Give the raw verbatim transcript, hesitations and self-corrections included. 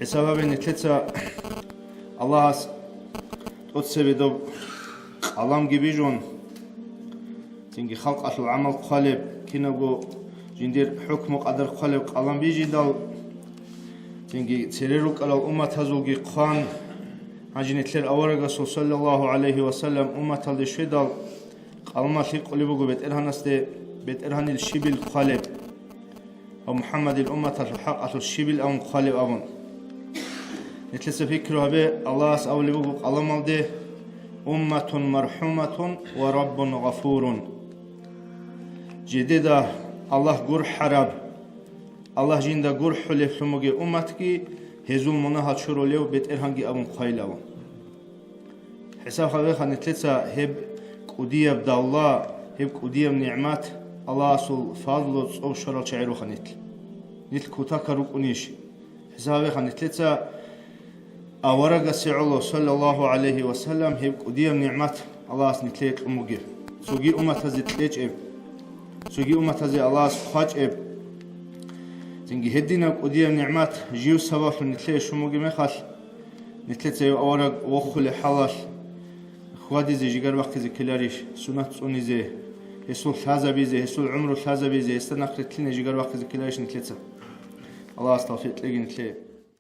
ХӀисаб гьабе нилъеца Аллагьас тӀоцебе доб къаламги бижун, цинги халкъалъул гӀамал хъвалеб, кинабго жиндир хӀукму-къадар хъвалеб къалам бижидал, цинги цере рукӀарал умматазулги хъван, гьанже нилъер аварагасул саллаллагьу гӀалайгьи ва саллам умматалде щведал, къаламалъ гьикъулеб буго БетӀергьанасде, БетӀергьанил щибил хъвалеб ва МухӀаммадил умматалъул хӀакъалъулъ щибил абун хъвалеб абун. Нилъеца пикру гьабе, Аллагьас абулеб буго къаламалде: «Умматун мархӀуматун ва Раббун гъафурун». Жидеда Аллагь гурхӀараб, Аллагь жинда гурхӀулеблъун бугеб умматги, гьезул мунагьал чурулев БетӀергьанги абун хъвайилавун. ХӀисаб гьабеха нилъеца гьеб кӀудияб давла, гьеб кӀудияб нигӀмат, Аллагьасул фазлу цӀоб щварал чагӀи руха нилъ. Нилъ кутакал рукӀунищ? ХӀисаб гьабеха нилъеца аварагасе гӀоло, саллаллагьу гӀалайгьи ва саллам, гьеб кӀудияб нигӀмат Аллагьас нилъее кьун бугеб, цоги умматазе кьечӀеб, цоги умматазе Аллагьас хъвачӀеб. Цинги гьединаб кӀудияб нигӀмат жив сабаблъун нилъее щун бугеб мехалъ, нилъеца гьев авараг вохулеб хӀалалъ хьвадизе жигар бахъизе ккеларищ, сунат цӀунизе, гьесул лъазабизе, гьесул гӀумру лъазабизе, гьесда нахъ ритлъине жигар бахъизе ккеларищ нилъеца? Аллагьас тавфикъ кьеги нилъее.